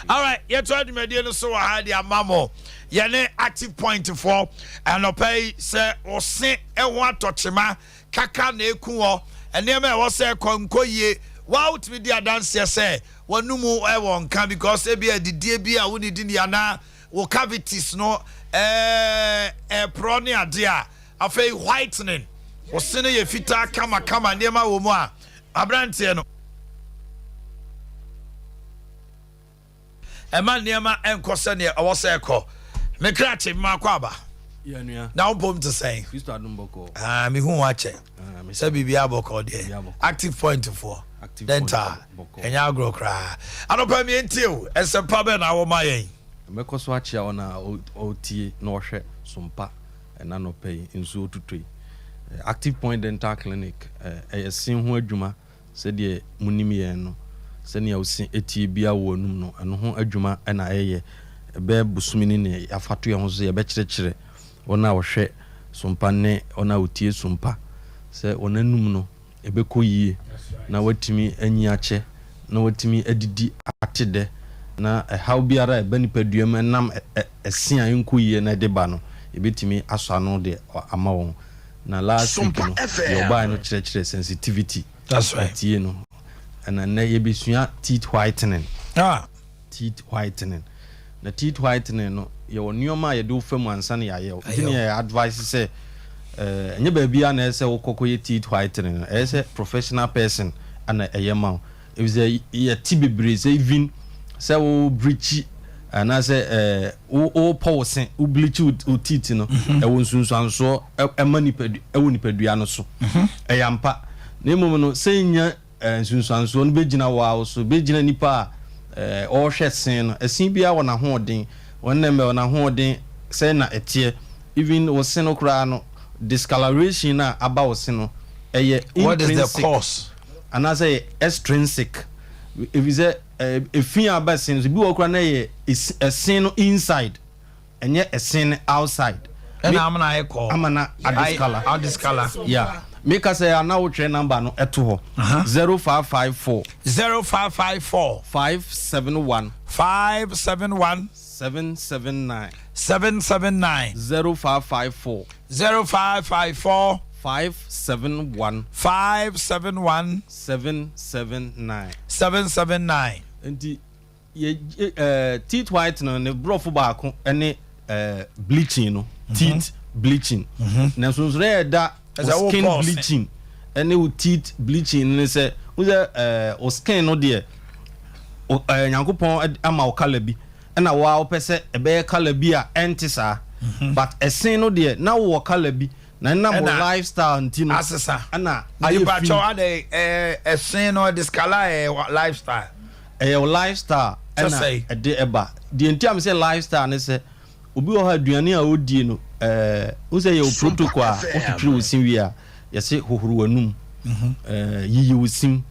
All right, yɛto adwumadie no so wɔ ha de ama mo. Yɛne Active Point foɔ anɔpa yi sɛ ɔse ɛho atɔkyema Kaka na eku wɔ, nneɛma a ɛwɔ sɛ ɛkɔ nkɔ yie. Waa wotumi di adanseɛ sɛ w'anomu wɔ nka because ebia adidie bi a wonnidi ni anaa wo cavities no ɛɛporɔ ne adeɛ a. Afei whitening, wo se no yɛ fitaa kamakama nneɛma wɔ mu a aberanteɛ no. Ɛma nneɛma nkɔ sɛdeɛ ɛwɔ sɛ ɛkɔ. Me krakye, mema akɔ aba. Na wo mpom te sɛn? Ah, mehu wo akyɛ. Ah, sɛ biribiara bɔkɔ deɛ. Active point foɔ. Dental. Ɛnyɛ agorɔ koraa. Anɔpa mi ntie o. Nsɛmpa bɛn na wɔ ma yɛn? Mɛkɔ so akyea wɔn a wɔtie na wɔhwɛ Sompa ɛna anɔpa yi nsuo tutɔ yi. Active Point Dental Clinic ɛyɛ se ho adwuma Sɛdeɛ monim yɛn no, sɛnea wo se teɛ biara wɔ w'anum no, ɛno ho adwuma na yɛyɛ. Ɛbɛyɛ bosome ni na yɛafa to yɛn ho so sɛ yɛbɛkyerɛkyerɛ wɔn a wɔhwɛ Sompa ne wɔn a wɔtie Sompa sɛ wɔn anum no ɛbɛkɔ yie na wɔatumi anyi akyɛ na wɔatumi adidi ate dɛ na ɛhaw biara a ɛba nipadua mu ɛnam ɛse a ɛnkɔ yie na ɛde ba no, yɛbɛtumi asɔ ano de ama wɔn. Na last week no deɛ ɔbaeɛ no kyerɛkyerɛ sensitivity. That's right. Tie no. Ɛna nnɛ yɛbɛsua teeth whitening. Ah. Teeth whitening. Na teeth whitening no yɛwɔ nneɛma a yɛde wo fa mu ansa na yɛayɛ wo. Nti na yɛ advice sɛ ɛnyɛ baabiara na ɛyɛ sɛ wokɔ kɔyɛ teeth whitening no. Ɛyɛ sɛ professional person na ɛyɛ ma wo. Efisɛ yɛte bebree sɛ even sɛ wo breachi anaasɛ wopɔ wo se, wo bleachi wo teeth no, ɛwɔ nsunsuansoɔ ɛma nipa ɛwɔ nipadua no so. Ɛyɛ ampa. Na mmom no, sɛ nya nsunsuansoɔ no bɛgyina wo ara wo so, bɛgyina nipa a ɔrehwɛ se no. Ɛse biara wɔ n'ahoɔden, wɔn na ɛwɔ n'ahoɔden sɛn na ɛteɛ. Even wo se no koraa no, discoloration no a aba wo se no, ɛyɛ intrinsic. What is the cause? Anaasɛ ɛyɛ extrinsic, efisɛ efi a aba ɛsen no so, ebi wɔ hɔ koraa na ɛyɛ ɛsen no inside, ɛnyɛ ɛsen no outside. Ɛna ama no ayɛ kɔɔ. Ama no adiscolour. Adiscolour. Yeah. Meka sɛ ana wotwerɛ number no ɛto hɔ. 0554. 0554. 571. 571. 779. 779. 0554. 0554. 571. 571. 779. 779. Nti yɛ eh, teeth white no ne borɔfo baako ne eh, bleaching no mhm. teeth bleaching mhm. na nsonsonoɛ yɛ da wo skin bleaching ɛne wo teeth bleaching ne sɛ wo sɛ eh, wo skin no deɛ eh, nyankopɔn ama wo colour bi ɛna wo a wopɛ sɛ ɛbɛyɛ colour bi a ɛnte saa mhm. but ɛsen no deɛ na wowɔ colour bi na ɛnam wo lifestyle nti no asesa ɛna ayɛ fi nipakyɛw adɛ ɛɛ ɛsen no discolour ɛyɛ lifestyle. Ɛyɛ wo lifestyle ɛna ɛde ɛba. Deɛ nti a me sɛ lifestyle ne sɛ obi wɔ hɔ a aduane a ɔdie no ɛɛ n sɛ yɛ wo protocol a wotwitwiri wo se wie a yɛse hohoro w'anum ɛɛ yiyi wo sim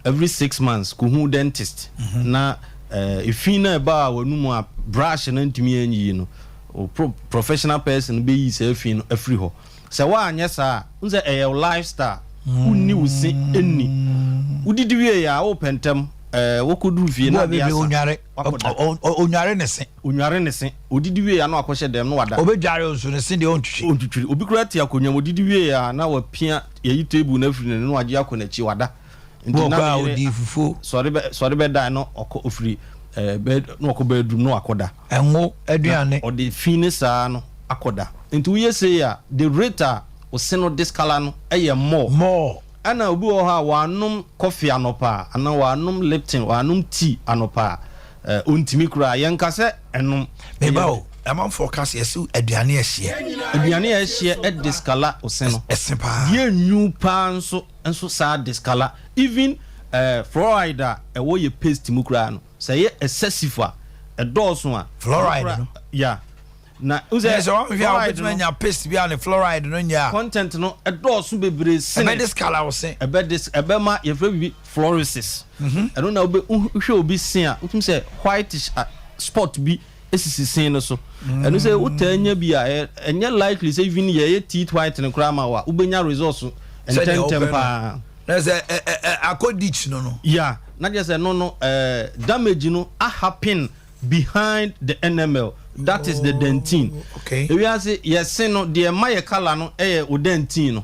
every 6 months kɔhu dentist na ɛɛ efi na ɛba a w'anum a brush no ntumi anyiyi no o pro professional person bɛyi saa efi no afiri hɔ. Sɛ woanyɛ saa a, wohu sɛ ɛyɛ wo lifestyle. Wonni wo se nni. Wodidi wie a, wopɛ ntɛm, ɛɛ, wokɔduru fie na adeɛ asa. Onware, Wakɔda. onware ne se. Onware ne se. Odidi wie a na wakɔhyɛ dɛm na wada. Obɛdware nso ne se deɛ ɔntwitwi. Ɔntwitwiri. Obi koraa te akonnwa mu, odidi wie a na wapia, yɛayi table no afiri n'anim na wagye akɔ n'akyi, wada. Nti na ne yere sɔre bɛ sɔre bɛdae na ɔkɔ ofiri ɛɛ bed na ɔkɔ bedroom na wakɔda. Ɛngo aduane. Na ɔde fi ne saa no akɔda. Nti woyɛ sei a the rate a wo se no discolour no yɛ more. More. Ɛna obi wɔ hɔ a wanom coffee anɔpa a anaa wanom Lipton wanom tea anɔpa a ɛɛ ontumi koraa. Yɛnka sɛ ɛnom. Meba o, amanfoɔ ka sɛ yɛse aduane a ɛhyeɛ. Aduane a ɛhyeɛ discolour wo se no. Ɛse paa. Deɛ enwu paa nso nso saa discolour even eh, fluoride a ɛwɔ yɛ paste mu koraa no sɛ ɛyɛ excessive a ɛdɔɔso a fluoride no ya na n sɛ sɛ wɔn hwɛ a wɔbɛtumi anya paste bi a ne fluoride no nyɛ a content no ɛdɔɔso bebree sene ɛbɛ discolour wo se ɛbɛ dis ɛbɛma yɛfrɛ bibi fluorosis ɛno na wobɛ wohwɛ obi se a wotumi sɛ whitish spot bi sisi sin no so. Ɛno sɛ wotaa nya bi a, ɛnyɛ likely sɛ even yɛyɛ teeth whitening koraa ma wo a, wobɛnya results ntɛntɛm paa. Na sɛ akɔ ditch no no. Yeah, na kyerɛ sɛ no no damage no a happen behind the enamel, that is the dentine. Okay. Ewiase yɛse no deɛ ɛma yɛ colour no yɛ wo dentine no.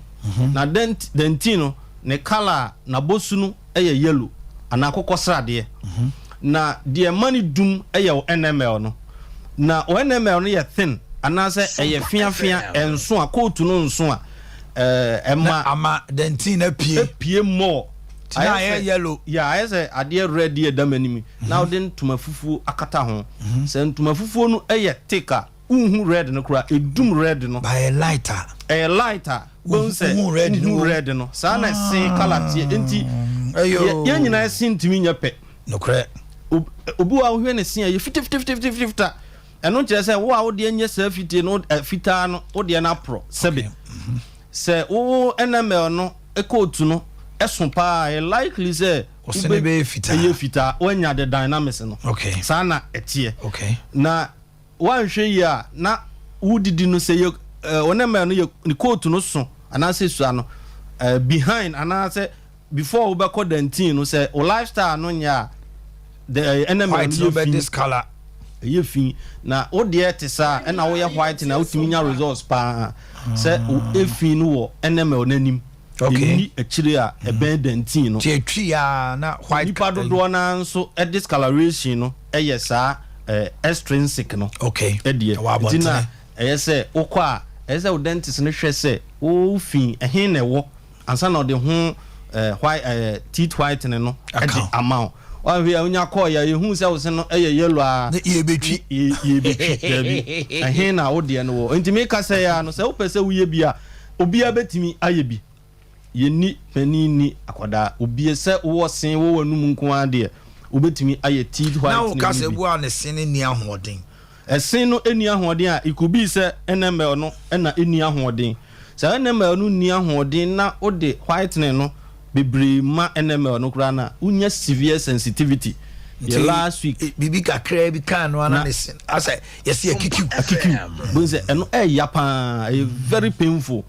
Na dent dentine no ne colour a n'abɔsu no yɛ yellow anaa akokɔsradeɛ. Na deɛ ɛma no dum yɛ wo enamel no. Na wo enamel no yɛ thin anaasɛ ɛyɛ feafea, ɛnso a, kootu no nso a, ɛma. Na ama dentine no apue. Apue more. Nti na ayɛ yellow. Yeah, ayɛ sɛ adeɛ red yi a ɛda m'anim yi, na wode ntoma fufuo akata ho. Sɛ ntoma fufuo no yɛ thick a, Wonhu red no koraa, edum red no. But ɛyɛ light a. Ɛyɛ light a, wobɛhu sɛ Wohu red no wohu wom. red no. Saa na ɛse colour teɛ. Enti Ɛyoo. yɛn nyinaa se ntumi nyɛ pɛ. Nokorɛ. Ob, obi wɔ hɔ a wohwɛ ne se a, ɛyɛ fitafitafitafita. Ɛno nkyerɛ sɛ wo a wo deɛ nyɛ saa fitie no, ɛ, fitaa no, wo deɛ no aporɔ. Sɛbe. Sɛ wo enamel no kootu no so paa a, ɛyɛ likely sɛ Wo se no wobɛ, bɛyɛ fitaa. ɛyɛ fitaa. Woanya the dynamics no. Okay. Saa na ɛteɛ. Okay. Na Woanhwɛ yie a na wodidi no sɛ yɛ eh, wo ne mɛ no yɛ ne coat no so anaasɛ sua no eh, behind anaasɛ before wobɛkɔ dantin no sɛ wo lifestyle no nyɛ a the eh, ɛnɛ mɛ White no no yɛ bɛ fi discolor. ɛyɛ fi na wo deɛ te saa ɛna woyɛ white na wotumi nya results paa sɛ wo efi no wɔ enamel no anim Okay. ɛnni akyire a ɛbɛn dantin no. Nti etwi a na white Nnipa dodoɔ no ara nso discoloration no yɛ saa extrinsic no Okay. deɛ. Ɛwɔ Nti na abɔntene. ɛyɛ sɛ wokɔ a, ɛyɛ sɛ wo dentist no hwɛ sɛ wo fi ɛhe na ɛwɔ ansa na ɔde ho white, teeth whitening no Aka de ho. ama wo. Woanhwɛ a wonya kɔɔeɛ a yɛhuu sɛ wo se no yɛ yellow a, Ne yɛbɛtwi. yɛbɛtwi. Daabi, ɛhe na wo deɛ no wɔ. Nti meka sɛ yi ara no, sɛ wopɛ sɛ woyɛ bi a, obiara bɛtumi ayɛ bi. Yɛnni panin nni akwadaa. Obie sɛ wowɔ se wɔ w'anum nko ara deɛ, wobɛtumi ayɛ teeth Na whitening woka no sɛ bi. bu a ne se no nni ahoɔden. Ɛse no nni ahoɔden a, it could be sɛ enamel no na ɛnni ahoɔden. Sɛ enamel no nni ahoɔden na wode whitening no bebree ma enamel no koraa no a, wonya severe sensitivity. Yɛ Nti last week. biribi kakraa bi kaa no ara na Na ne se asɛ yɛse akikiw. Akikiw. Bohu sɛ ɛno ɛya paa, ɛyɛ very painful.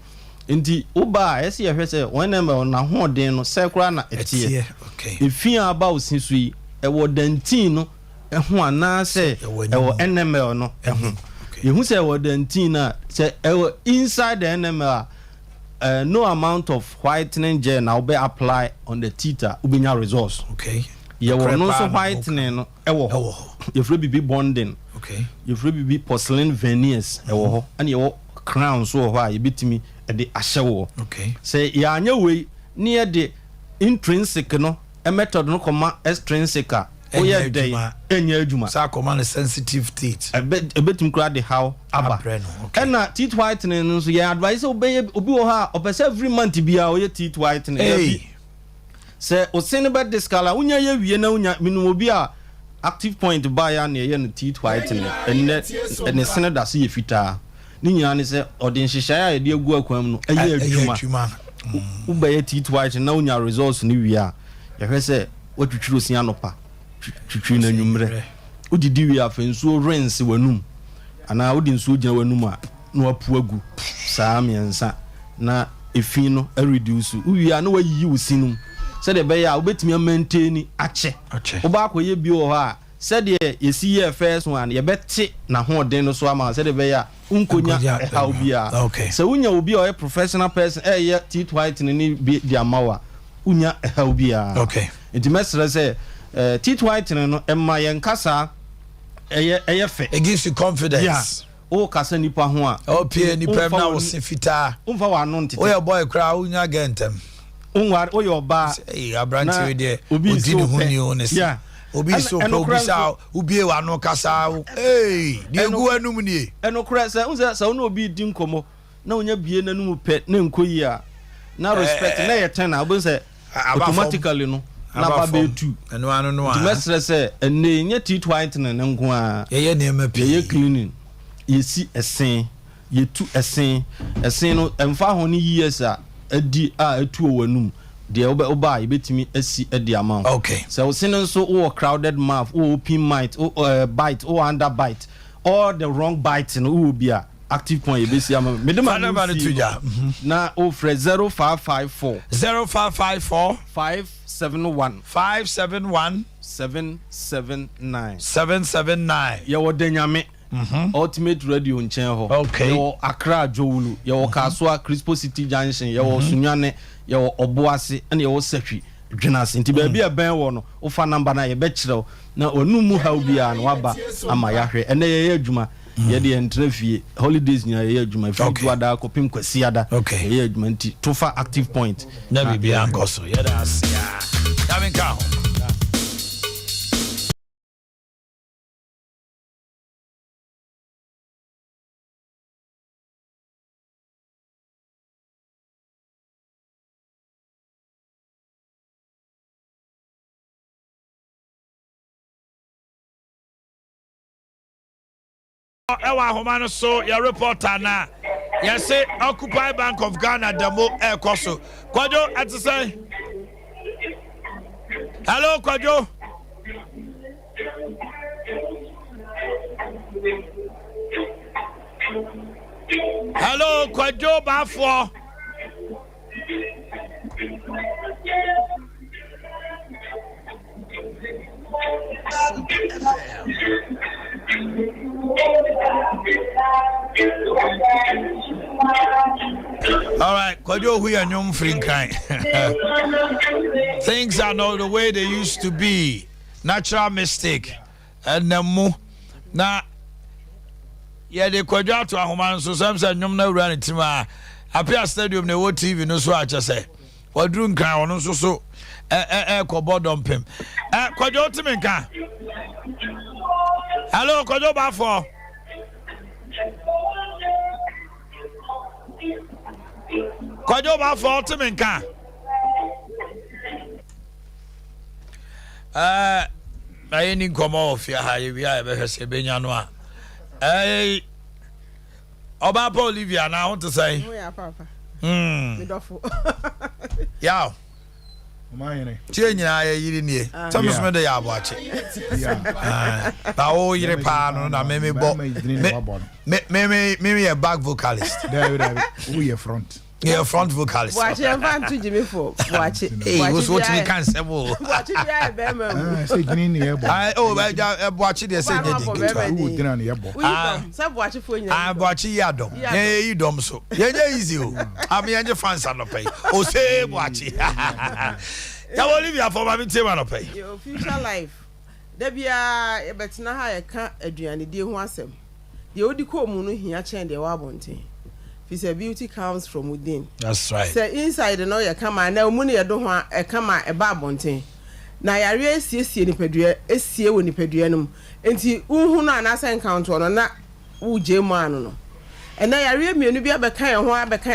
Nti wo ba a, ɛsɛ yɛhwɛ sɛ wɔn enamel no n'ahoɔden no sɛɛ koraa na ɛteɛ. Ɛteɛ, okay. Efi a aba wo se so yi, ɛwɔ dentine no ho anaasɛ Ɛwɔ anim. ɛwɔ enamel no ho. Okay. Yɛhu sɛ ɛwɔ dentine no a, sɛ ɛwɔ inside the enamel a, No amount of whitening gel na wobɛ apply on the teeth a wobɛnya results. Okay. Yɛwɔ no Nokorɛ nso paa na woka. whitening no ɛwɔ hɔ. Ɛwɔ hɔ. Yɛfrɛ biribi bonding. Okay. Yɛfrɛ biribi porcelain veneers ɛwɔ hɔ. Ɛna yɛwɔ crown nso wɔ hɔ a yɛbɛtumi de ahyɛ woɔ. Okay. Sɛ yɛanyɛ wei ne yɛde intrinsic no method no kɔma extrinsic a, Ɛnyɛ woyɛ dɛn? adwuma. Ɛnyɛ adwuma. Saa kɔma no sensitive teeth. Ɛbɛ ɛbɛtumi koraa de haw aba. Abrɛ no, okay. Ɛna teeth whitening no nso yɛn advice sɛ wobɛyɛ obi wɔ hɔ a ɔpɛ sɛ every month biara ɔyɛ teeth whitening. Hey. Dabi. Sɛ ose no bɛ discolour a wonya yɛ wie na wonya menim obi a active point baeɛ a na yɛyɛ no teeth whitening ɛnnɛ ne sene da so yɛ fitaa. Ne nyinaa ne sɛ ɔde nhyehyɛe a yɛde agu akwan mu no ɛyɛ adwuma. Wobɛyɛ teeth whitening na wonya results no wie a yɛhwɛ sɛ woatwitwiri osi anɔpa, twitwiri no anwummerɛ. Wodidi wie a fa nsuo rinse w'anum anaa wode nsuo gyina w'anum a na wapu agu saa mmiɛnsa na efi no reduce. Wowie a na wayiyi wo se no mu sɛdeɛ ɛbɛyɛ a wobɛtumi amaintaini akyɛ. Wobɛ akɔyɛ bi wɔ hɔ a sɛdeɛ yɛsi yɛɛ first one no yɛbɛte n'ahoɔden no so ama wo sɛdeɛ ɛbɛyɛ a wonkɔnya ɛhaw biara. Sɛ wonya obi a ɔyɛ professional person ɛreyɛ teeth whitening no bi de ama wo a wonya ɛhaw biara. Nti mɛsrɛ sɛ teeth whitening no ɛma yɛn kasa ɛyɛ ɛyɛ fɛ. It gives you confidence. Yeah. Wo kasa nipa ho a. Ɔpie nipa mu na wo se fitaa. Wonfa w'ano ntete. Woyɛ boy koraa wonya gɛ ntɛm. Wonware woyɛ ɔbaa. Ee aberante yi deɛ odi ne ho ni o ne se. Obi so pɛ obi sa wobie w'ano kasa ee deɛ egu w'anum nie. Ɛnokorɛ sɛ n sɛ sɛ wo ne obi di nkɔmmɔ na onya bie n'anum pɛ na nkɔ yie a na respect na ɛyɛ ten a wobɛhu sɛ automatically no na aba bɛyɛ tu. Ɛno ano no a. Nti mɛsrɛ sɛ ɛnnɛ yi nyɛ teeth whitening no nko ara. Yɛyɛ nneɛma pii. Yɛyɛ cleaning, yɛsi ɛse, yɛtu ɛse. Ɛse no ɛmfa ho ne years a adi a atu wɔ w'anum, deɛ wobɛ woba a yɛbɛtumi asi de ama wo. Okay. Sɛ wo se no nso wowɔ crowded mouth, wowɔ open mite, wo ɛɛ bite, wowɔ under bite, all the wrong bite no wowɔ bi a, Active point yɛbɛsi ama me. Mede ma no si no na wofrɛ 0554. 0554. 571. 571. 779. 779. Yɛwɔ Danyame. Mhm. Ultimate Radio nkyɛn hɔ. Okay. Yɛwɔ Accra Jowulu. Yɛwɔ mhm. Kasoa Crispo City Junction. Yɛwɔ mhm. Sunyane. Yɛwɔ Ɔboase ɛna yɛwɔ Sahwi Dwenase. Nti baabi a ɛbɛn wɔ no wofa namba no a yɛbɛkyerɛw na ɔno mu haw biara no waba ama yɛahwɛ. Ɛnɛ yɛyɛ adwuma. Yɛ deɛ yɛntra fie holidays nyinaa yɛyɛ adwuma ɛfiri Okay. Dwoada kɔpem Kwasiada Okay. yɛyɛ adwuma nti to fa active point Na na biribiara yɛhwɛ. nkɔ so. Yɛda ase a. Nyame nka ho. Ɛwɔ ahoma no so yɛ reporter na yɛse Occupy Bank of Ghana demo ɛrekɔ so. Kwadwo ɛte sɛn? Hello Kwadwo. Hello Kwadwo Baafoɔ. All right, Kwadwo ohu yɛ nnwom firi nkran. Things are not the way they used to be. Natural mistake. Ɛnam mu na yɛde Kwadwo ato ahoma no so sɛm sɛ nnwom no awura ne tirim a Apia Stadium na ɛwɔ TV no so akyɛ sɛ waduru nkran ɔno nso so ɛkɔbɔ dɔmpem. Kwadwo wotumi nka? Hello Kwadwo Bafoɔ. Kwadwo Bafoɔ wotumi nka? Ɛɛ na yɛni nkɔmmɔ wɔ fie ha yɛwie a yɛbɛhwɛ sɛ yɛbɛnya no a. Ɛɛ ɔbaa pa Olivia na ho te sɛn? Hmm. Yaw. Tie nyinaa yɛ yere nie. Sɛ me so me de yɛ aboakye. Na wo yere paa no na me me bɔ. Me me me me yɛ back vocalist. Dabi dabi, wo yɛ front. Yɛ front vocalist. Boakye yɛn fa nto Jimmy fo. Boakye. Ee woso wotumi ka nsɛm o. Boakye bi ayɛ bɛrima mu. Ah, sɛ gyini ne yɛ bɔ. Ah, oh, ɛgya Boakye deɛ sɛ nyɛ din ketewa. Wo gyina ne yɛ bɔ. Ah, sɛ Boakye fo nyina. Ah, Boakye yi adɔm. Yɛn yɛ yi dɔm so. Yɛn nyɛ easy o. Ami yɛn gye fans anɔpɛ yi. Ose Boakye. Yàwó Olivia fɔ maame tie ma anɔpɛ yi. Yo, future life. Da biara yɛbɛtena ha yɛka aduanedie ho asɛm. Deɛ wodi kɔɔ mu no hia kyɛn deɛ ɛwɔ abɔnten. Fi sɛ beauty comes from within. That's right. Sɛ inside no yɛ kama anaa emu no yɛ do ho a ɛkama a ɛba abɔnten. Na yareɛ esiesie nipadua esie wɔ nipadua no mu. Nti wohu no anaasɛ nkantoɔ no na wogyae mu ano no. Ɛnɛ yareɛ mmienu bi abɛka yɛn ho abɛka yɛn.